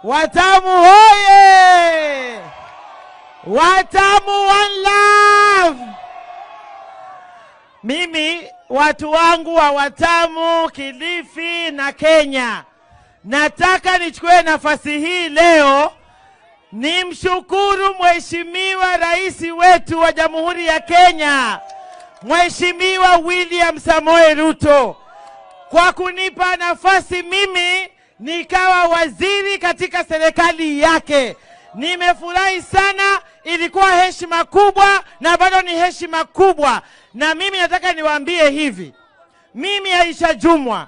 Watamu hoye! Watamu one love! Mimi watu wangu wa Watamu, Kilifi na Kenya, nataka nichukue nafasi hii leo nimshukuru Mheshimiwa Rais wetu wa Jamhuri ya Kenya, Mheshimiwa William Samoei Ruto, kwa kunipa nafasi mimi nikawa waziri katika serikali yake. Nimefurahi sana, ilikuwa heshima kubwa na bado ni heshima kubwa. Na mimi nataka niwaambie hivi, mimi Aisha Jumwa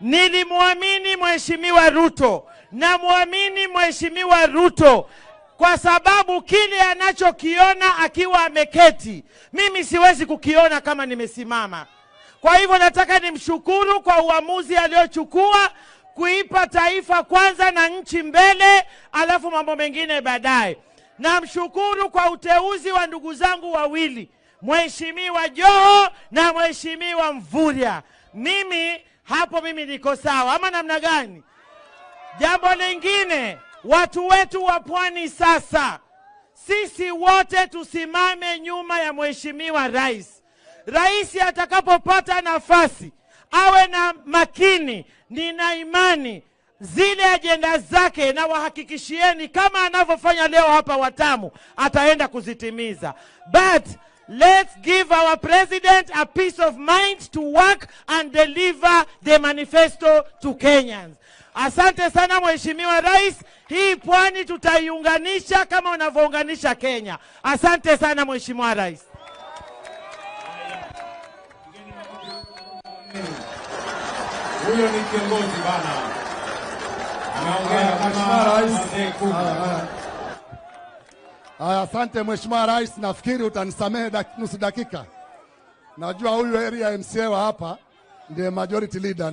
nilimwamini Mheshimiwa Ruto, namwamini Mheshimiwa Ruto kwa sababu kile anachokiona akiwa ameketi, mimi siwezi kukiona kama nimesimama. Kwa hivyo nataka nimshukuru kwa uamuzi aliochukua kuipa taifa kwanza na nchi mbele, alafu mambo mengine baadaye. Namshukuru kwa uteuzi wa ndugu zangu wawili, Mheshimiwa Joho na Mheshimiwa Mvurya. Mimi hapo mimi niko sawa ama namna gani? Jambo lingine, watu wetu wa pwani sasa, sisi wote tusimame nyuma ya Mheshimiwa Rais. Rais atakapopata nafasi awe na makini. Nina imani zile ajenda zake, na wahakikishieni kama anavyofanya leo hapa Watamu, ataenda kuzitimiza. But let's give our president a peace of mind to work and deliver the manifesto to Kenyans. Asante sana Mheshimiwa Rais, hii pwani tutaiunganisha kama unavyounganisha Kenya. Asante sana Mheshimiwa Rais. Huyo ni kiongozi bana. Anaongea kama Rais. wazee kumi. Haya, asante Mheshimiwa Rais, nafikiri utanisamehe nusu dakika. Najua huyu area MCA wa hapa ndiye majority leader.